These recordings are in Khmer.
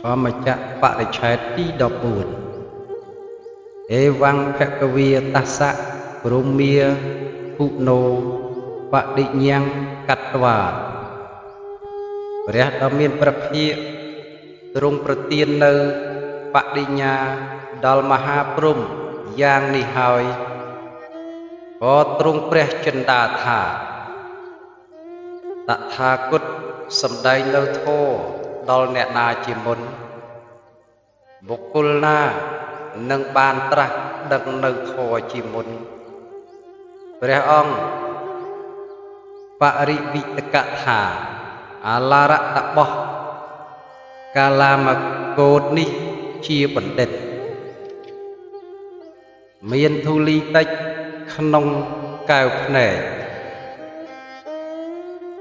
ម្មចក្របរិច្ឆេទទី14អេវੰភគវាតស្សៈព្រមាភុណោបដិញ្ញាកត្វាព្រះដ៏មានព្រះភិក្ខទ្រង់ប្រទាននៅបដិញ្ញាដល់មហាព្រហ្មយ៉ាងនេះហើយក៏ទ្រង់ព្រះចិន្តាថាតថាគតសម្ដែងនៅធម៌ដល់អ្នកណាជាមុនបុគ្គលណានឹងបានត្រាស់ដឹងនៅធម៌ជាមុនព្រះអង្គបរិវិតកថាអាឡារតបោះកាលាមកោតនេះជាបណ្ឌិតមានធូលីតិចក្នុងកែវភ្នែក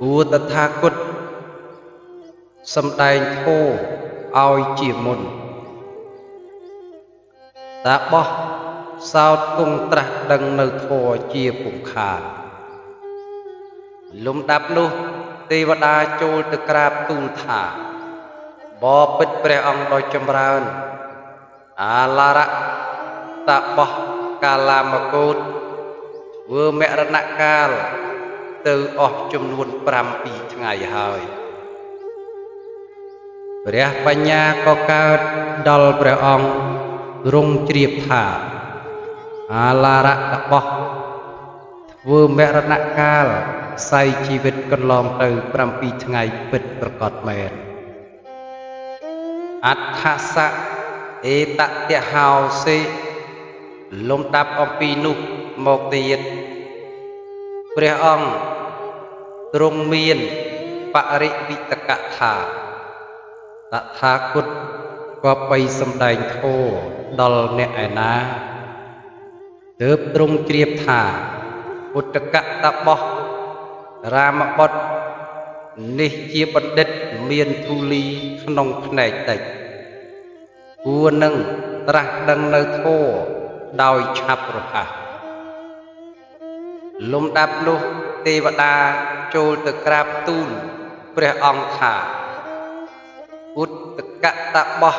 គួរតថាគតសម្ដែងធម៌ឲ្យជាមុនតាបោះសោតគង់ត្រាស់ដឹងនៅធម៌ជាពុំខានលំដាប់នោះទេវតាចូលទៅក្រាបទូលថាបបិទ្ធព្រះអង្គដ៏ចម្រើនអាឡារៈតាបោះកាលាមកោតធ្វើមរណកាលទៅអស់ចំនួន7ថ្ងៃហើយព្រះបញ្ញាក៏កើតដល់ព្រះអង្គទ្រង់ជ្រាបថាអាឡារៈតបោះធ្វើមរណកាលខ្សែជីវិតកន្លងទៅ7ថ្ងៃពិតប្រកបមែនអដ្ឋសៈអេតតហោសិលំដាប់អំពីនោះមកទៀតព្រះអង្គទ្រង់មានបរិវិតកថាតថាគតក៏បីសម្ដែងធម៌ដល់អ្នកឯណាទើបទ្រង់ជ្រាបថាឧត្តកតបោះរាមបុត្រនេះជាបណ្ឌិតមានធូលីក្នុងភ្នែកតិចគួរនឹងត្រាស់ដឹងនៅធម៌ដោយឆាប់រហ័សលំដាប់នោះទេវតាចូលទៅក្រាបទូលព្រះអង្គថាឧត្តកតបោះ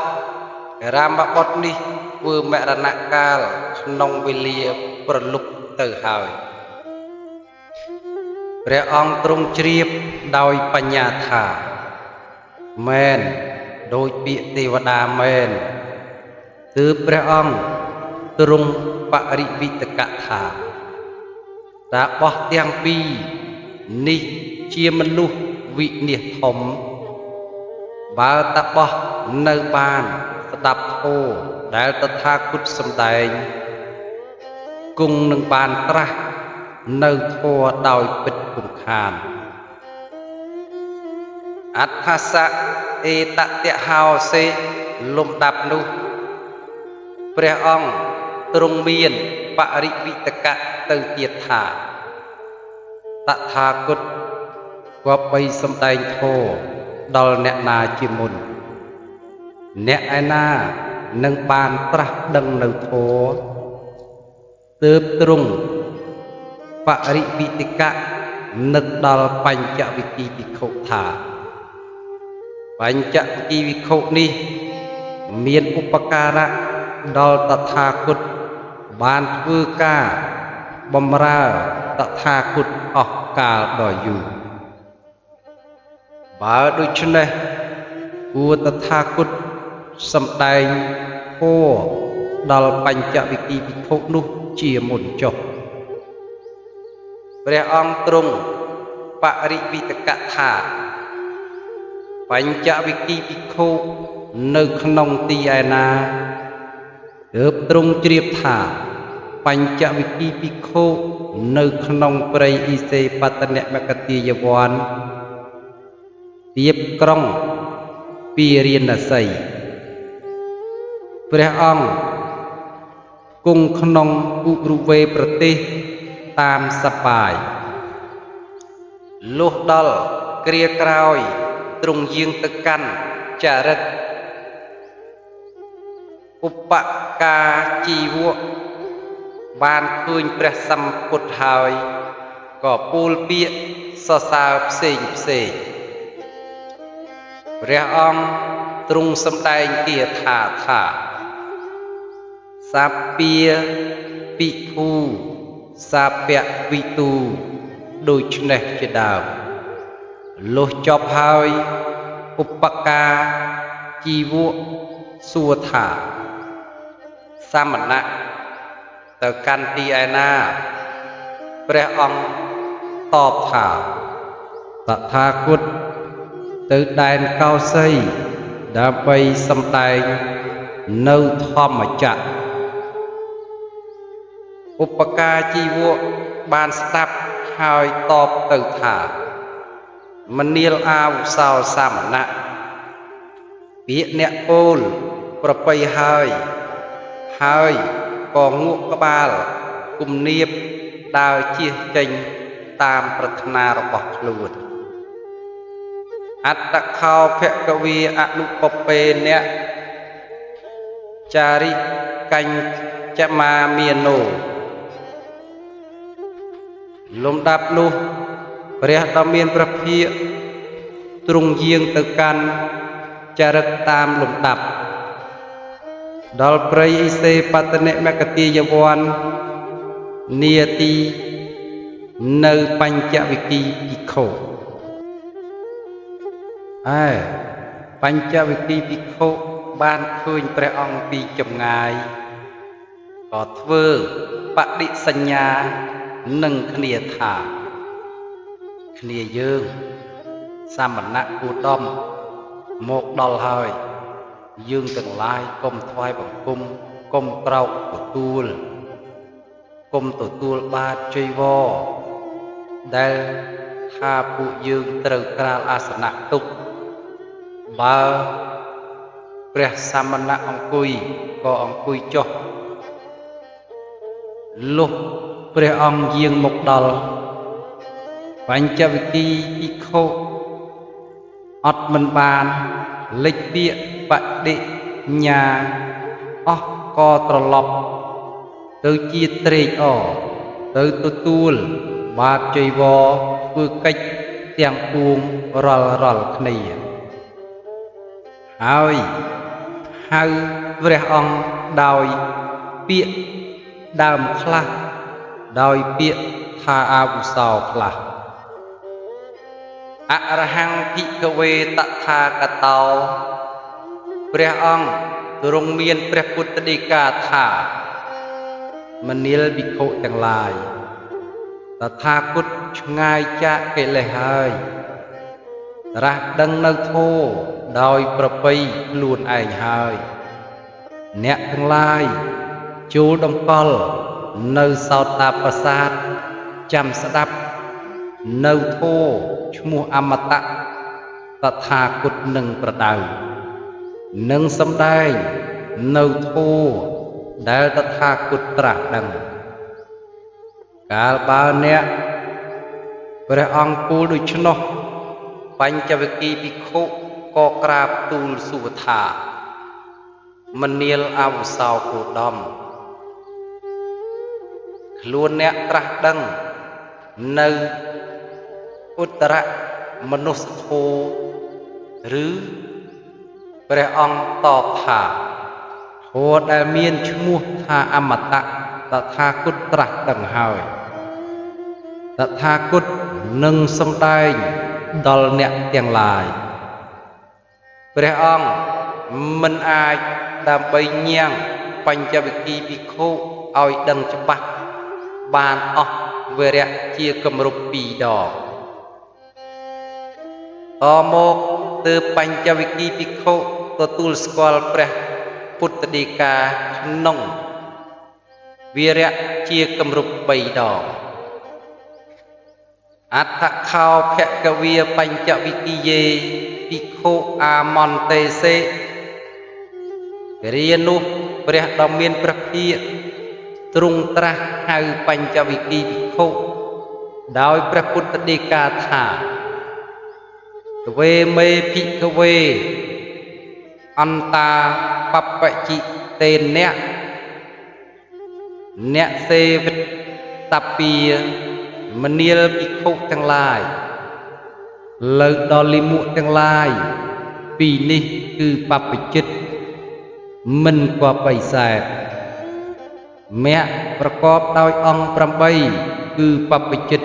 រាមបុត្រនេះធ្វើមរណកាលក្នុងវេលាប្រលប់ទៅហើយព្រះអង្គទ្រង់ជ្រាបដោយបញ្ញាថាមែនដោយពាក្យទេវតាមែនទើបព្រះអង្គទ្រង់បរិវិតកថាតាបោះទាំងពីរនេះជាមនុស្សវិនិច្ឆ័យធំបើតាបោះនៅបានស្ដាប់ធម៌ដែលតថាគតសម្ដែងគង់នឹងបានត្រាស់នៅធម៌ដោយពិតពុំខានអដ្ឋសៈអេតតហោសិលំដាប់នោះព្រះអង្គទ្រង់មានបរិវិតកៈទៅទៀតថាតថាគតគប្បីសម្ដែងធម៌ដល់អ្នកណាជាមុនអ្នកឯណានឹងបានត្រាស់ដឹងនៅធម៌ទើបទ្រង់បរិវិតិកៈនឹកដល់បញ្ចវិគីភិក្ខុថាបញ្ចវិគីភិក្ខុនេះមានឧបការៈដល់តថាគតបានធ្វើការបំរើតថាគតអស់កាលដ៏យូរបើដូច្នេះគួរតថាគតសម្ដែងធម៌ដល់បញ្ចវិគីភិក្ខុនោះជាមុនចុះព្រះអង្គទ្រង់បរិវិតកថាបញ្ចវិគីភិក្ខុនៅក្នុងទីឯណាទើបទ្រង់ជ្រាបថាបញ្ចវិគីភិក្ខុនៅក្នុងព្រៃអ៊ីសេបតនមគទាយវ័នទៀបក្រុងពារាណសីព្រះអង្គគង់ក្នុងឧរុវេប្រទេសតាមសបាយលុះដល់គ្រាក្រោយទ្រង់យាងទៅកាន់ចរិតឧបកាជីវៈបានឃើញព្រះសម្ពុទ្ធហើយក៏ពោលពាក្យសរសើរផ្សេងផ្សេងព្រះអង្គ ទ្រង់សម្ដែងគាថាថាសាពាពិភូសាពវិទូដូច្នេះជាដើមលុះចប់ហើយឧបកាជីវៈសួរថាសមណៈទៅកាន់ទីឯណាព្រះអង្គតបថាតថាគតទៅដែនកោសីដើម្បីសម្ដែងនៅធម្មចក្រឧបកាជីវៈបានស្ដាប់ហើយតបទៅថាមនាលអាវុសោសមណៈពាក្យអ្នកពោលប្រពៃហើយហើយក៏ងក់ក្បាលគំនាបដើរជៀសចេញតាមប្រាថ្នារបស់ខ្លួនអត្តខោភគវីអនុពពេនៈចារិកញ្ចមាមានោលំដាប់នោះព្រះដ៏មានព្រះភិក្ខទ្រង់យាងទៅកាន់ចារិកតាមលំដាប់ដល់ព្រៃឥសេបតនិមគតិយវ័ននាទីនៅបញ្ចវិគីភិក្ខុឯបញ្ចវិគីភិក្ខុបានឃើញព្រះអង្គពីចម្ងាយក៏ធ្វើបដិសញ្ញានឹងគ្នាថាគ្នាយើងសមណៈគោតមមកដល់ហើយយើងទាំងឡាយកុំថ្វាយបង្គំកុំក្រោកទទួលកុំទទួលបាតចីវរដែលថាពួកយើងត្រូវក្រាលអាសនៈទុកបើព្រះសមណៈអង្គុយក៏អង្គុយចុះលុះព្រះអង្គយាងមកដល់បញ្ចវិគីភិក្ខុអត់មិនបានលេចពាក្យបដិញ្ញាអស់ក៏ត្រឡប់ទៅជាត្រេកអរទៅទទួលបាតចីវរធ្វើកិច្ចទាំងពួងរាល់គ្នាហើយហៅព្រះអង្គដោយពាក្យដើមខ្លះដោយពាក្យថាអាវុសោខ្លះអរហង្គភិក្ខវេតថាគតោព្រះអង្គទ្រង់មានព្រះពុទ្ធដីកាថាមនាលភិក្ខុទាំងឡាយតថាគតឆ្ងាយចាកកិលេសហើយត្រាស់ដឹងនៅធម៌ដោយប្រពៃខ្លួនឯងហើយអ្នកទាំងឡាយចូលតម្កល់នៅសោតាប្រាសាទចាំស្ដាប់នៅធម៌ឈ្មោះអមតៈតថាគតនឹងប្រដៅនឹងសម្ដែងនៅធម៌ដែលតថាគតត្រាស់ដឹងកាលបើអ្នកព្រះអង្គពូលដូច្នោះបញ្ចវគិភិក្ខុក៏ក្រាបទូលសួរថាមនាលអាវុសោគោតមខ្លួនអ្នកត្រាស់ដឹងនៅឧត្តរមនុស្សធម៌ឬព្រះអង្គតបថាធម៌ដែលមានឈ្មោះថាអមតៈតថាគតត្រាស់ដឹងហើយតថាគតនឹងសម្ដែងដល់អ្នកទាំងឡាយព្រះអង្គមិនអាចដើម្បីញ៉ាំងបញ្ចវគិភិក្ខុឲ្យដឹងច្បាស់បានអស់វរៈជាគម្រប់ពីរដងតមកទើបបញ្ចវគិភិក្ខុទទួលស្គាល់ព្រះពុទ្ធដីកាក្នុងវរៈជាគម្រប់3ដងអដ្ឋខោភគវីបញ្ចវិគិយេភិក្ខុអាមន្តេសេរានោះព្រះដ៏មានព្រះភិក្ខទ្រង់ត្រាស់ហៅបញ្ចវិគិភិក្ខុដោយព្រះពុទ្ធដីកាថាទ្វេមេភិក្ខវេអន្តាបបជិតេនៈអ្នកសេវិតពាមនាលភិក្ខុទាំងឡាយលើកដល់លិមុទាំងឡាយ ពីរនេះគឺបព្វជិតមិនគប្បីសេពមគ្គប្រកបដោយអង្គ8គឺបព្វជិត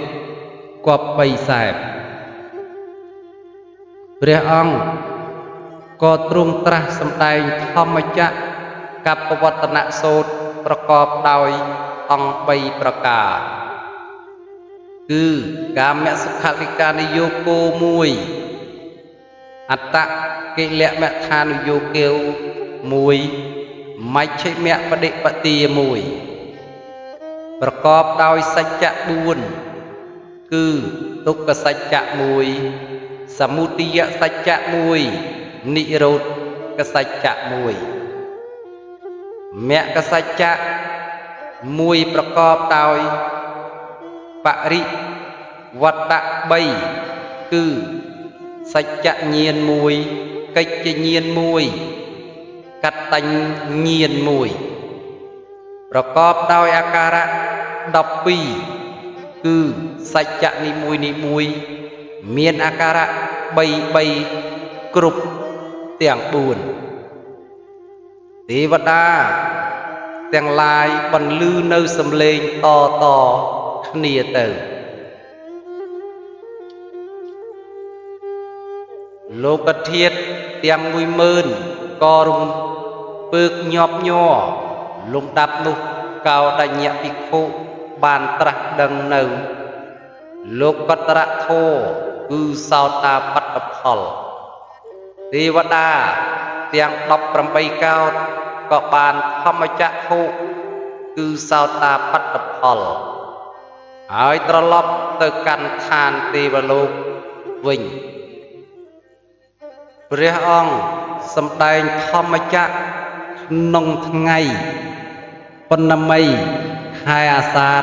គប្បីសេពព្រះអង្គក៏ទ្រង់ត្រាស់សម្ដែងធម្មចក្រកប្បវត្តនសូត្រប្រកបដោយអង្គ3ប្រការគឺកាមសុខលិកានិយោគោ1អត្តកិលមដ្ឋានុយោគោ1មជ្ឈិមបដិបទា1ប្រកបដោយសច្ចៈ4គឺទុក្ខសច្ចៈ1សមុទយសច្ចៈ1និរោធសច្ចៈ1មគ្គសច្ចៈ1ប្រកបដោយបរិវត្តៈ3គឺសច្ចញ្ញាណ1កិច្ចញ្ញាណ1កតញ្ញញ្ញាណ1ប្រកបដោយអាការៈ12គឺសច្ចៈនីមួយនីមួយមានអាការៈ3 3គ្រប់ទាំង4ទេវតាទាំងឡាយបន្លឺនៅសំឡេងតតគ្នាទៅលោកធាតុទាំង10000ក៏រំពើកញាប់ញ័រលំដាប់នោះកោដញ្ញភិក្ខុបានត្រាស់ដឹងនៅលោកតរធម៌គឺសោតាបត្តផលទេវតាទាំង18កោដក៏បានធម្មចក្ខុគឺសោតាបត្តផលហើយត្រឡប់ទៅកាន់ឋានទេវលោកវិញព្រះអង្គសម្ដែងធម្មចក្រក្នុងថ្ងៃប៉ុណ្ណមីខែអាសាឍ